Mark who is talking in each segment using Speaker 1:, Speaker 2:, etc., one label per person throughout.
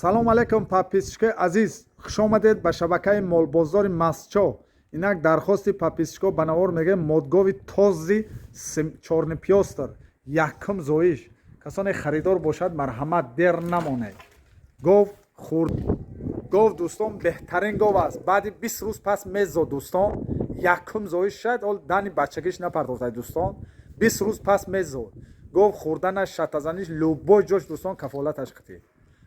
Speaker 1: Салом алейкум, подписчикои азиз, хуш омадед ба шабакаи молбозори Масчо. Инак дархости подписчико ба навор мегӯем: модгови този чёрный пёстр, якум зоиш. Касоне харидор бошад, марҳамат, дер намонед. Гов хурд, гов, дӯстон, беҳтарин гов аст. Баъди 20 рӯз пас мезо, дӯстон, якум зоиш шад. Ол дани бачагиш напардохтай, дӯстон, 20 рӯз пас мезод. Гов хӯрданаш, шатазаниш, любой ҷош, дӯстон, кафолаташ қитӣ.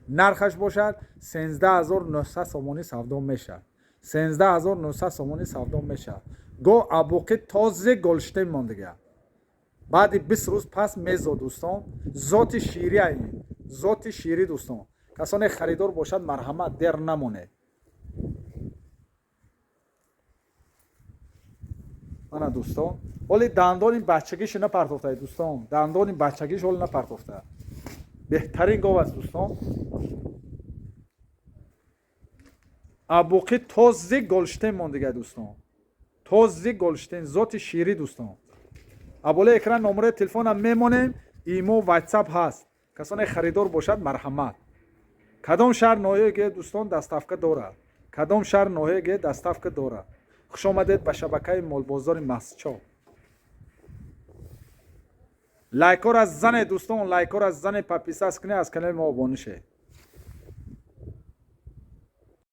Speaker 1: Нархаш бошад 13 900 сомонӣ савдо мешавад, 13 900 сомонӣ савдо мешавад. Гов абоқи този голштейн мондига, баъди 20 рӯз пас мезо, дӯстон. Зоти ширӣ, ин зоти ширӣ, дӯстон. Касоне харидор бошад, марҳамат, дер намонед. Мана, дӯстон, ҳоли дандони бачагишу напартофта, дӯстон, дандони бачагиш ҳоли напартофта. Беҳтарин гов аст, дӯстон, абоқи този голштейн мондига, дӯстон, този голштейн, зоти ширӣ, дӯстон. Аболаи экран номерои телефонам мемонем, имо, ватсап ҳаст. Касоне харидор бошад, марҳамат. Кадом шаҳр, ноҳияге, дӯстон, доставка дорад. Кадом шаҳр, ноҳияге, доставка дорад. Хуш омадед ба шабакаи молбозори Масчо. Лайкора зане, дӯстон, лайкора зане, подписаться кунед, аз канали мо обону шед.